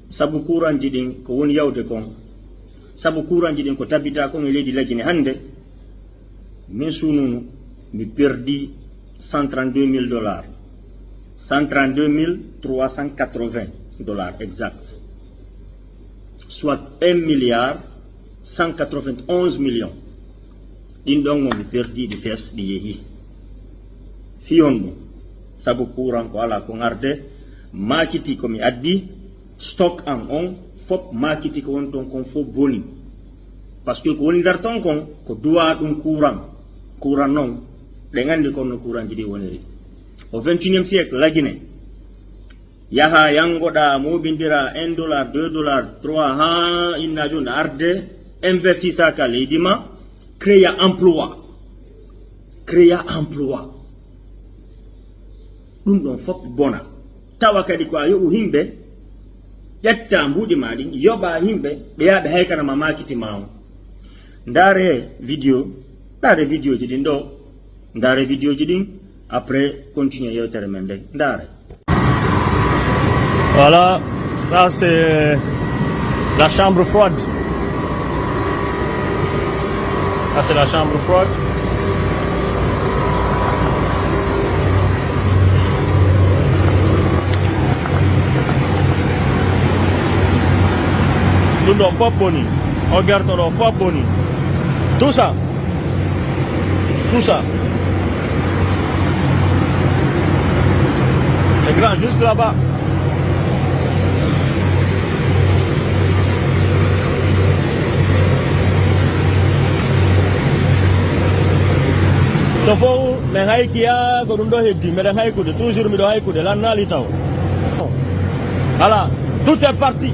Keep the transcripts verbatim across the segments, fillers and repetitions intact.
Sabu kuuranji ɗin ko woni yawde kon, sabu kuuranji ɗin ko tabitaa kon e leydi Lagine hannde, min suununu mi perdi cent trente-deux mille dollars, cent trente-deux mille trois cent quatre-vingts dollars exact, soit un milliard cent quatre-vingt-onze millions. Ɗin ɗon mo mi perdi, ɗi fees, ɗi yehi. Fiyon ɗum, sabu kuuran ko alaa ko ŋarde, maakiti ko mi addi, stock an on fof maakiti ko woni ton kon fof boni. Parce que ko woni nder ton kon ko duwaa ɗum kuuran. Kuuran noon, ɗen anndi kon no kuuranji ɗi woniri. Au vingt et unième siècle, Lagine, yaha yanngoɗaa, mooɓindiraa un dollar, deux dollars, trois, haa inna jooni arde, investisa ka leydi ma, créa emploi. Créa emploi. Ɗum ɗon fof bona. Tawa kadi ko a yoɓu yimɓe, ƴetta mbuuɗi ma ɗin, yoɓa yimɓe, ɓe yaha ɓe haykana ma maakiti ma on. Ndaare vidéo, ndaare vidéoji ɗin ɗo, ndaare vidéoji ɗin, après continue yewtere men nden. Ndaare. Voilà, ça c'est la chambre froide. Ça c'est la chambre froide. Ɗum ɗo fof boni. O gerto ɗo fof boni. Tout ça. Tout ça. C'est grand jusque là-bas. To fof, min haykiya ko ɗum ɗo heddi. Mbeɗen haykude. Toujours mbiɗo haykude. Lannaali taw. Voilà. Tout est parti.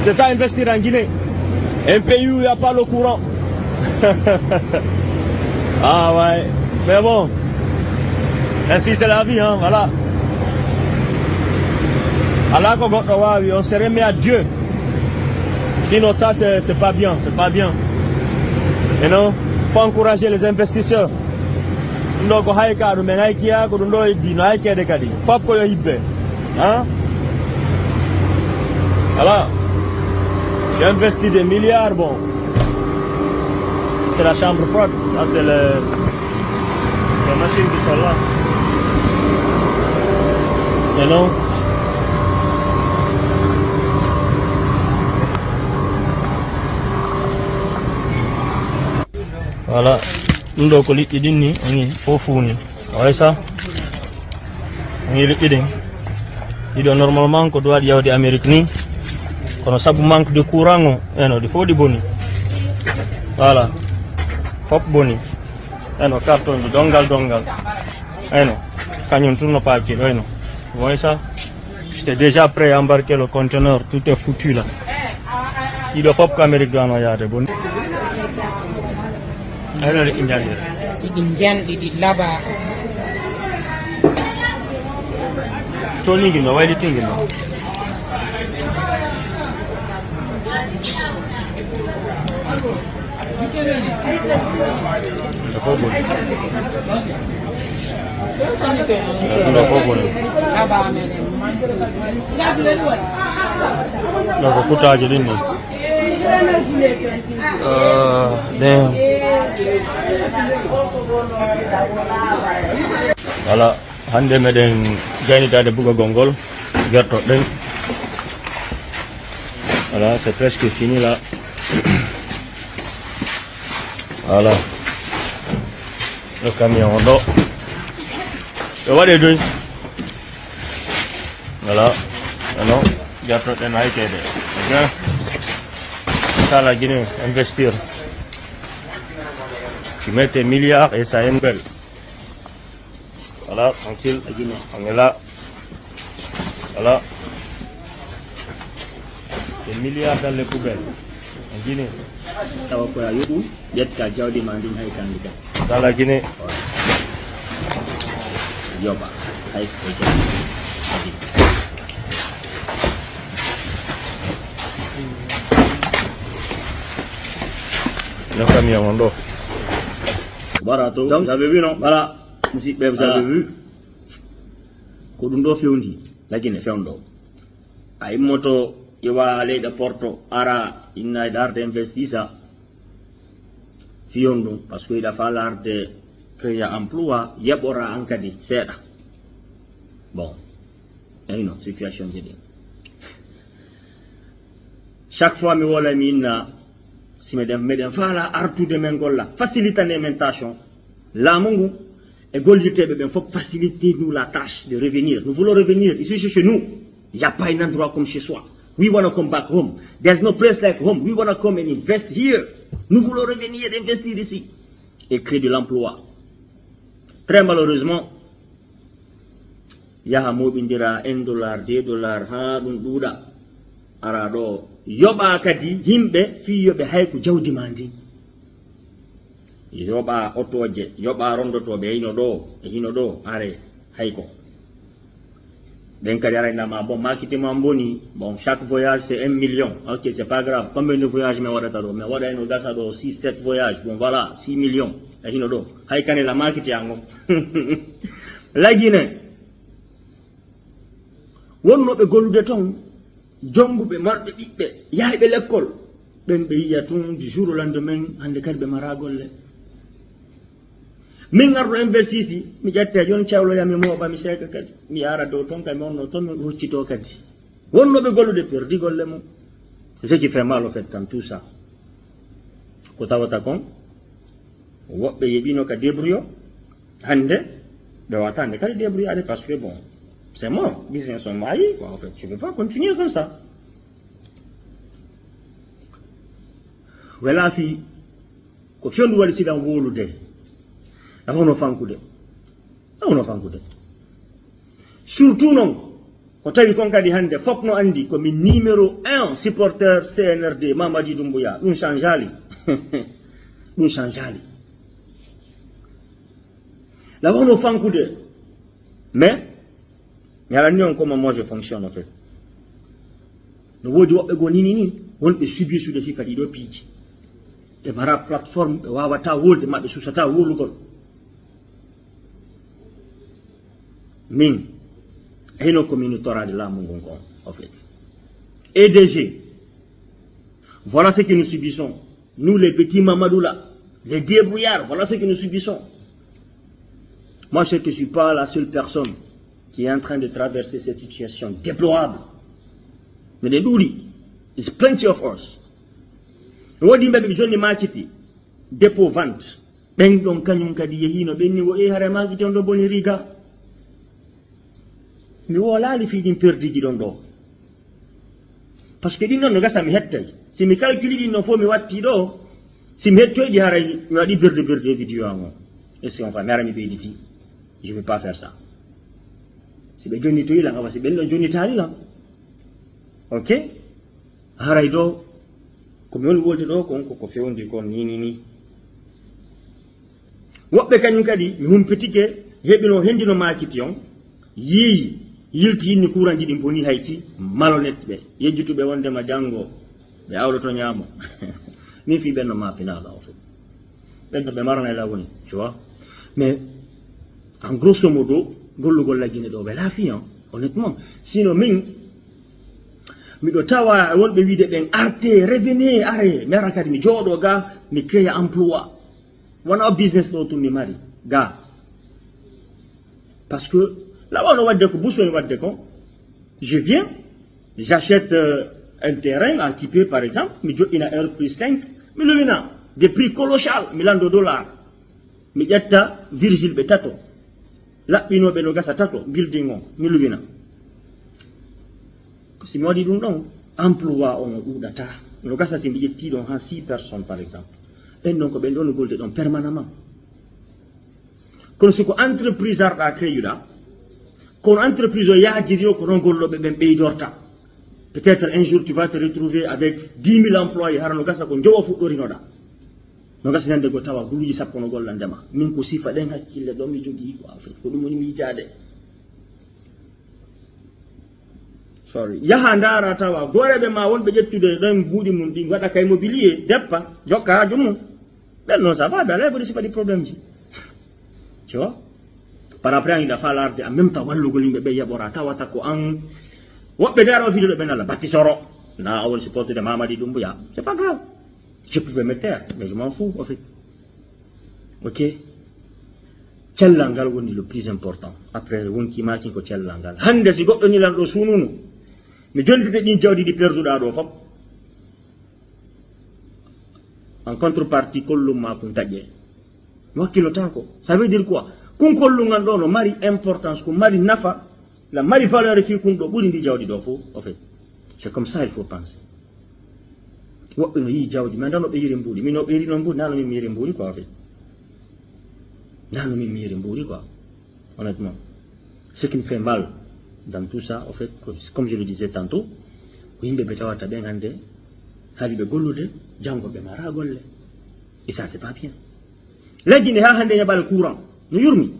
C'est ça, investir en Guinée. Un pays où il n'y a pas le courant. Ah ouais. Mais bon, ainsi c'est la vie, hein, voilà. Alaa ko goɗɗo waawi, on se remet à Dieu. Sinon, ça, c'est, c'est pas bien, c'est pas bien. Et non, faut encourager les investisseurs. Ɗum ɗo ko hayka, ɗum en haykiya, ko ɗum ɗo heddi, no haykeede kadi. Fof ko yo hibbe. Hein? Voilà. J'ai investi des milliards, bon. C'est la chambre froide. Là, c'est le, les machines qui sont là. Et non. Voilà. Ɗum ɗo ko liɗɗi ɗin ni, on yi, fof fuuni. Way sa. Ni liɗɗi ɗin. Ɗiɗo normalement ko duwaɗi yawde Amérique ni. Kono sabu manque de courant o, eno, ɗi fof ɗi boni. Voilà. Fof boni. Eno, carton ji dongal dongal. Eno. Kañum tun no paaki ɗo, eno. Way sa. J'étais déjà prêt à embarquer le conteneur. Tout est foutu là. Ɗiɗo fof ko Amérique duwano yaade boni. Ayno ɗi njanɗi. Ɗi njanɗi, ɗi laba. Tolningil ma, waylitingil ma. Ɗo fof boni. Ɗo fof boni. Ɗo ko kutaaji ɗin ni. Euh, damn. Voilà, hannde meɗen gaynitaade bugagol ngol, gertoɗen. Voilà, c'est presque fini là. Voilà. Le camion on ɗo. Ɓe waɗe duñ. Voilà. Eno, gertoɗen hay kede. Bien. Sala Guinée, investir. Tu mets tes milliards et ça est belle. Voilà, tranquille. On est là. Voilà. Des milliards dans les poubelles. En Guinée. Tawa ko a yoɓu, ƴetta jawdi ma ndin hay kandi ka. Dans la Guinée. Yoɓa. Hay ko jawdi. No camion on ɗo. Voilà, to, vous avez vu, non? Voilà. Musidɓe, vous avez vu? Ko ɗum ɗo fewndi. La Guinée fewndo. A immoto ƴewa leyɗe porto ara inna e darde investisa fiyon ɗum parce que iɗa fa larde créa emploi yeɓora an kadi seeɗa. Bon, eyno situation je ɗin. Chaque fois mi wola mi inna si meɗen meɗen fala artude men golla facilitane men tâche on. Laamu ngu e gollirteɓe ɓen fof faciliter nous la tâche de revenir. Nous voulons revenir ici chez nous. Il n'y a pas un endroit comme chez soi. We want to come back home. There's no place like home. We want to come and invest here. Nous voulons revenir investir ici et créer de l'emploi. Très malheureusement, yaha moɓindira un dollar, deux dollars, ha ɗum ɗuuɗa. Ara ɗo yoɓa kadi yimɓe fii yo ɓe hayku jawdi ma ndin. Yoɓa otoje, yoɓa rondotoɓe e hino ɗo e hino ɗo. Are hayko. Ɓen kadi ara inama bon makite ma boni. Bon, chaque voyage c'est un million. Ok, c'est pas grave. Combien de voyages mi waɗata ɗo? Mi waɗa eno gasa ɗo six sept voyages. Bon, voilà, six millions e hino ɗo. Hay kane la makite ango. Lagine wonnoɓe gollude ton, jonnguɓe marɓe ɓiɓɓe yahɓe lekkol, ɓen ɓe yiya tun du jour au lendemain hannde kadi ɓe mara golle. Min arɗo investisi mi ƴette joni cawloyami mooɓa mi seeka kadi mi ara dow ton kay mi wonno ton mi huccito kadi. Wonnoɓe gollude perdi golle mum. Ce qui fait mal au fait dans tout ça ko tawata kon woɓɓe yeɓino ka débrouille hannde ɓe wata hannde kadi débrouillade parce que bon c'est mort business on maayi quoi. En fait je peux pas continuer comme ça. Wela fi ko fewndo waɗi siɗan wowlude. Afono fankude. Afono fankude. Surtout noon ko tawi kon kadi hannde fof no anndi ko min numéro un supporteur C N R D Mamadi Doumbouya. Ɗum changeali. Ɗum changeali. La wano fankude. Mais mi alanni on comment moi je fonctionne en fait. No woodi woɓɓe goo nini ni wonɓe subisude sifa ɗiɗo piiji. Ɓe mara plateforme ɓe wawata wolde ma ɓe susata wolugol. Min hino ko min toraade laamu ngun kon en fait. E D G, voilà ce que nous subissons. Nous les petits Mamadou là, les débrouillards, voilà ce que nous subissons. Moi je ne suis pas la seule personne qui est en train de traverser cette situation déplorable. Miɗen ɗuuɗi. It's plenty of us. Woodi yimɓe ɓe jonni makiti dépôt vente. Ɓen ɗon kañum kadi yehiino ɓen ni wo e hare maaki ton ɗo boni riga. Mi wolaali fii ɗin perdiji ɗon ɗo. Parce que ɗin ɗon no gasa mi hettay. Si mi calculi ɗin ɗon fof mi watti ɗo. Si mi hettoyɗi haray mi waɗi birde birde e vidéo an o. Est ce que on fa mi ara mi ɓeyditi? Je veux pas faire ça. Si ɓe jonnitoyi lan awa si ɓen ɗon jonnitaali lan. Ok. Haray ɗo ko mi woni wolde ɗo kon koko fewndi kon ni ni ni. Woɓɓe kañum kadi mi humpitike heɓino hendino makiti on. Yiyi yilti inni kuranji ɗin boni hayki. Malonette ɓe yejjituɓe wondema janngo ɓe awloto ñaamo. Min fii ɓenno ma pinala o fof. Ɓenno ɓe marana la woni tu vois. Mais en grosso modo gollugol laggine ɗo ɓe laafi en. Honnêtement sinon min miɗo tawa wonɓe wiide ɓen arte revene are mi ara kadi mi jooɗo ga mi créa emploi. Wona o business ɗo tun mi mari ga. Parce que lawano wadde ko busoni wadde ko je viens j'achète euh, un terrain à Kipé par exemple mi joɗɗina heure prix cinq mi luwina des prix colossal mi lando dollar. Mi ƴetta virgile ɓe tato laɓɓinoɓe no gasa tato building on mi luwina. Si mi waɗi ɗum ɗon emploi on o ɗuuɗata. No gasa si mi ƴetti ɗon ha six personnes par exemple. Ɓen ɗon ko ɓen ɗon no golde ɗon permanemment. Kono si ko entreprise arɗa créuɗa kono entreprise o yaajiri o ko non golloɓe ɓen ɓeydorta. Peut-être un jour tu vas te retrouver avec dix mille employés hara no gasa ko jowo fuɗɗorinoɗa. No gasa ñande go tawa guluji sappo no gollande ma min ko sifa ɗen hakkille ɗon mi jogii quoi en fait ko ɗum woni miijaade. Sorry yaha ndaara tawa gooreeɓe ma wonɓe ƴettude ɗon buuɗi mum ɗin waɗa kay mobilier deppa jokka haaju mum. Ɓen noon ça va ɓe alay boni sifa ɗi problème ji. Tu vois. Par après an iɗa fa larde en même temps wallugol yimɓe ɓe yaɓora tawata ko an Woɓɓe daro video ɗo ɓe nala batti soro. Na awol supporter de Mamadi Doumbouya. C'est pas grave. Je pouvais me taire, mais je m'en fous, en fait. Ok. Cellal ngal woni le plus important. Après, wonki makin ko cellal ngal. Hande si goɗɗo ni lan ɗo sununu. Mi jollitete ɗin jawdi ɗi perduɗa ɗo fop. En contrepartie, kollum ma kun taƴe. Mi wakkilotako. Ça veut dire quoi? Kun kollum ngal ɗo no mari importance, kun mari nafa, la mari valeur fi kun ɗo ɓuri ndi jawdi ɗo fo, en fait. C'est comme ça il faut penser. Woɓɓe no yi jawdi, mais ndano ɓe yiri mbuɗi. Min no ɓe yiri no mbuɗi, nano min mi yiri mbuɗi quoi, en fait. Nano min mi yiri mbuɗi quoi. Honnêtement. Ce qui me fait mal dans tout ça, en fait, comme je le disais tantôt, ko yimɓe ɓe tawata ɓen hande, haali ɓe gollude, janngo ɓe mara golle. Et ça, c'est pas bien. Lagine ha hande yaɓal courant. No yurmi.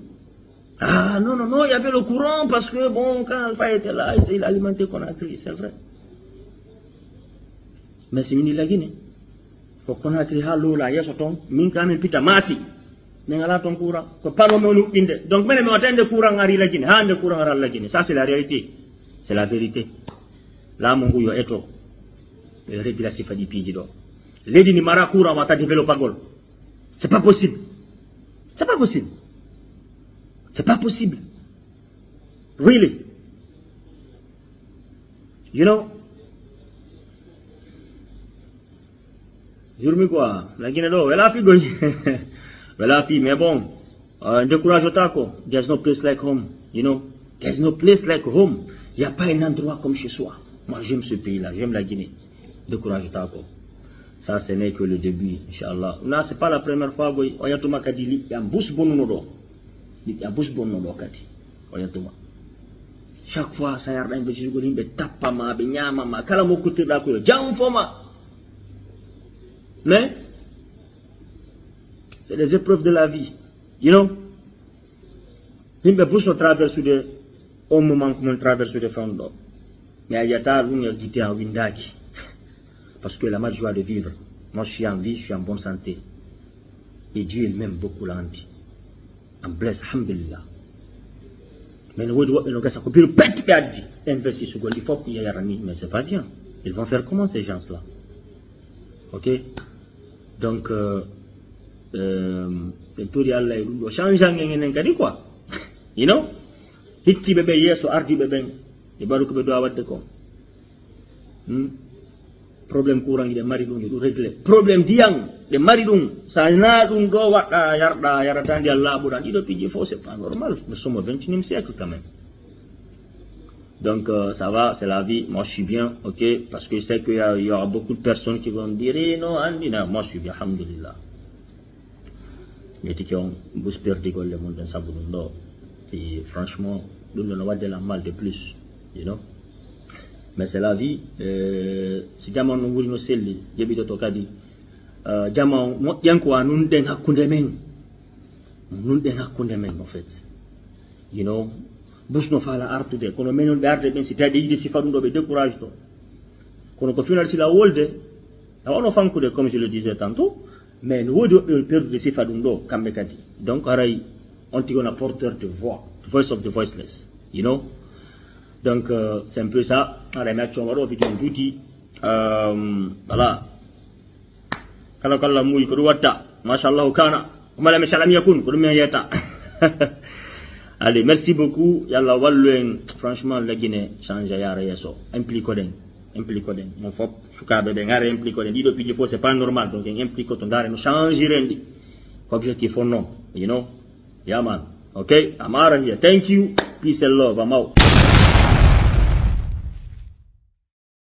Ah non, non, non, il y avait le courant parce que bon, quand Alpha était là, il alimentait Conakry, c'est vrai. Mais c'est une lagine. Ko Conakry ha Lola yeso ton, min ka min pita masi. Min ala ton courant. Ko pano men uɓɓinde. Donc menen mi watande courant ari lagine, hande courant ara lagine. Ça c'est la réalité. C'est la vérité. Laamu ngu yo eto. Yo régla sifa ɗi piiji ɗo. Leydi ni mara courant wata développagol. C'est pas possible. C'est pas possible. C'est pas possible. Really. You know? Yurmi quoi, la Guinée ɗo wela fi goy. Wela fi, mais bon, euh, décourage otako. There's no place like home, you know. There's no place like home. Il y a pas un endroit comme chez soi. Moi j'aime ce pays-là, j'aime la Guinée. Décourage otako. Ça ce n'est que le début, inchallah. Na c'est pas la première fois goy. Oyatuma kadi liƴƴam bus bonuno ɗo. Liƴƴam bus bonuno ɗo kadi. Oyatuma. Chaque fois sa yarɗa investigol yimɓe tappama, ɓe ñamama, kala mo kuttirɗa ko yo janfoma. Mais c'est des épreuves de la vie, you know. Yimɓe plus no traversude on moment ko mon traversude fewndo ɗo. Mais a yiyata ɗum e gite an windaki. Parce que la ma joie de vivre. Moi je suis en vie, je suis en bonne santé. Et Dieu il m'aime beaucoup la andi. Am bless, alhamdulillah. Mais no woodi woɓɓe no gasa ko biro pet ɓe addi. Investir sugol ɗi fof yayata ni, mais c'est pas bien. Ils vont faire comment ces gens-là? Ok. Donc euh, euh, en tori Allah e ɗum ɗo change angen enen kadi quoi. You know, hikkiɓe ɓe yeeso ardiɓe ɓen e mbaɗu ko ɓe dowa wadde ko. Hmm? Problème courant ɗe mari ɗum yo ɗum réglé. Problème diyan ɗe mari ɗum, sa na ɗum ɗo waɗɗa yarɗa yarata ndiyan laaɓuɗan, ɗiɗo piiji fof c'est pas normal. Nous sommes au vingt et unième siècle quand même. Donc euh, ça va, c'est la vie, moi je suis bien, ok, parce que c'est qu'il y, a- il y aura beaucoup de personnes qui vont me dire eh, non andi na, moi je suis bien, alhamdulillah. Metike on bus perdi golle mum ɗen sabu ɗum ɗo. Et franchement ɗum ɗo no wadde la mal de plus, you know. Mais c'est la vie. Euh, si jaman no wuri no selli yeɓitoto kadi. Euh, jaman moƴƴan ko a nunɗen hakkunde men. Nunɗen hakkunde men en fait, you know. Bus no faala artude kono men on ɓe arde ɓen si tawi ɓe yiide sifa ɗum ɗo ɓe décourage to. Kono ko final sila wolde a wano fankude comme je le disais tantôt. Mais no woodi woɓɓe perdude sifa ɗum ɗo kamɓe kadi. Donc haray on tigi wona porteur de voix, the voice of the voiceless, you know. Donc euh, c'est un peu ça. Haray mi acco waɗo vidéo juuti. Euh, voilà. Kala ko Allah muuyi ko ɗum watta. Machallahu kana. Umala mi salamiya kun ko ɗum mi yetta. Allez, merci beaucoup. Yalla wallu en. Franchement la Guinée change yara yeeso. Implique ɗen. Implique ɗen mon fop. Sukaɓe ɓe ngara implique ɗen ɗiɗo piiji fof c'est pas normal, donc en implique to ndare no change rendi. Ko objectif on non, you know. Yeah man. Ok, I'm out of here. Thank you. Peace and love. I'm out.